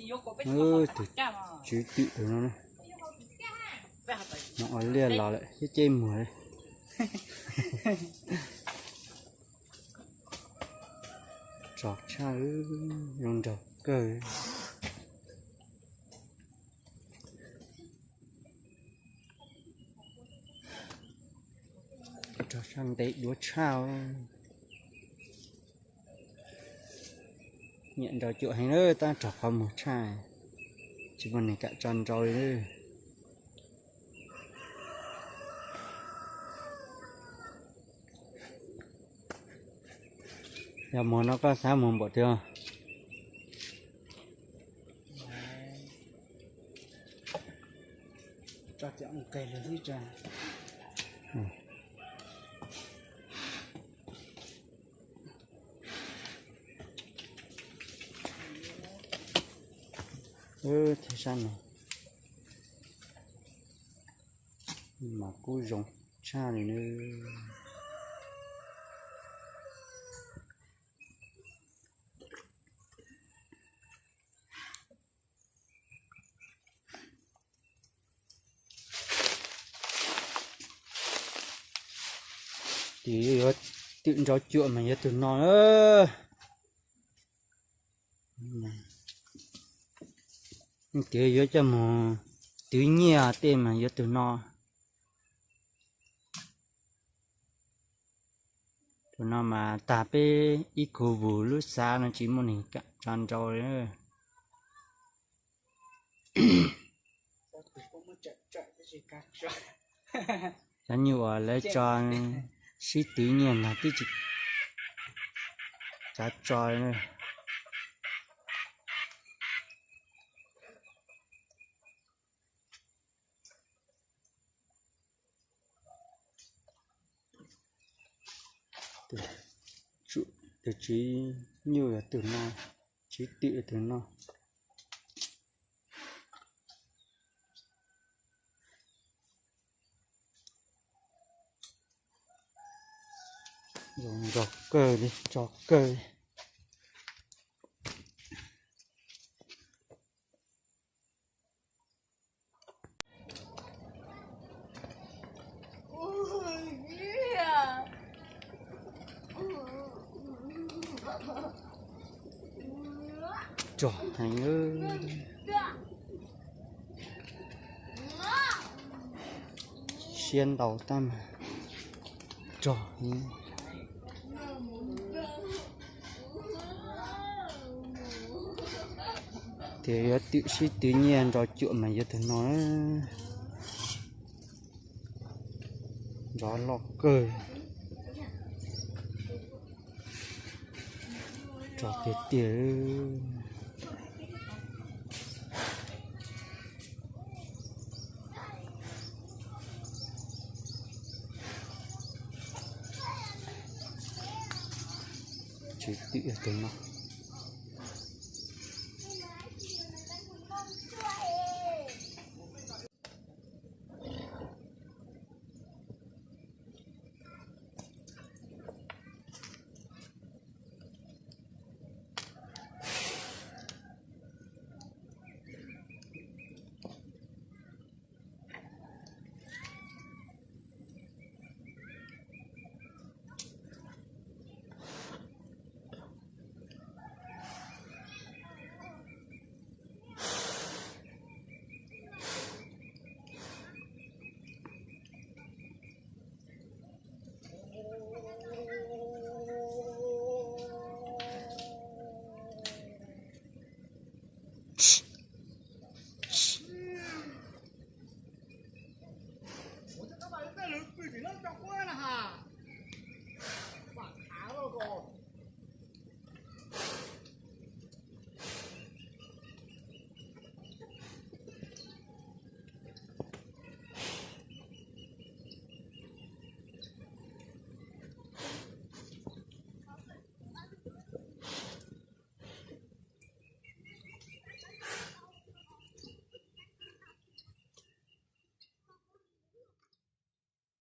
Tus tswv twm tus no, no ua liaj los lawm thiab ceb muag. Tso tshaj, zoo nraug kawg. Rog sab ntev duav tshaj. Nyiam nrau cuam heev lawm, tab rog qhov muag tshaj, tsis muaj neeg kam tso nrau li. Yog muag no koj xav muag npaum twg? Thiab sab no mas kuj zoo tshaj li nawb. Ces yuav twm nrau cuam mas yog tus no. Ces yuav coj mus twv nyiaj tej mas yuav tus no. Tus no mas tag peb ib khu vus lub xav no tsis muaj neeg kam tso nrau li. Cov nyuj uas lawv tso sib twv nyiaj ntag twb tsis tso. Tus tswv nyuj yog tus no, tswv twm tus no. Zoo nraug kawg li, tso kawg li. Rog heev, siab ntau tab mas rog heev. Tias yuav twm sib twv nyiaj nrau cuam mas yuav tus no. Nrov loj kawg. Rog tiag tiag. Tswv twm yog tus no.